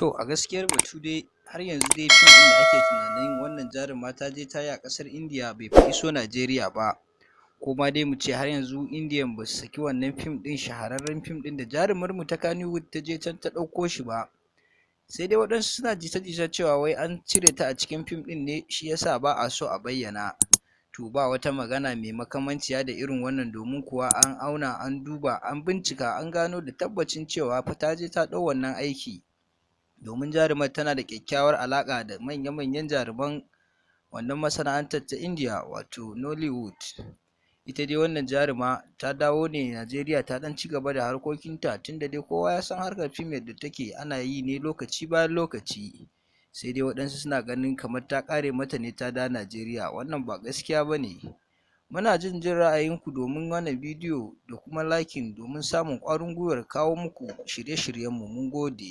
To a gaskiyar batu dai har yanzu dai fim ɗin da ake tunanin wannan jaruma ta je ta yi a ƙasar Indiya bai fa iso Najeriya ba. Ko ma dai mu ce har yanzu Indiyan ba su saki wannan fim ɗin, shahararren fim ɗin da jarumarmu ta Kannywood ta je can ta ɗauko shi ba. Sai dai waɗansu suna jita-jita cewa wai an cire ta a cikin fim ɗin ne, shi ya sa ba a so a bayyana. To ba wata magana mai makamanciya da irin wannan, domin kuwa an auna, an duba, an bincika, an gano da tabbacin cewa fa ta je ta ɗau wannan aiki. Domin jarumar tana da kyakkyawar alaƙa da manya-manyan jaruman wannan masana'antar ta Indiya, wato Nollywood. Ita dai wannan jaruma ta dawo ne Najeriya ta ɗan ci gaba da harkokinta, tunda dai kowa ya san harkar fim yadda take, ana yi ne lokaci bayan lokaci. Sai dai waɗansu suna ganin kamar ta ƙare mata ne ta dawo Najeriya, wannan ba gaskiya ba ne. Muna jin ra'ayinku domin wannan bidiyo da kuma liking domin samun ƙwarin gwiwar kawo muku shirye-shiryenmu. Mun gode.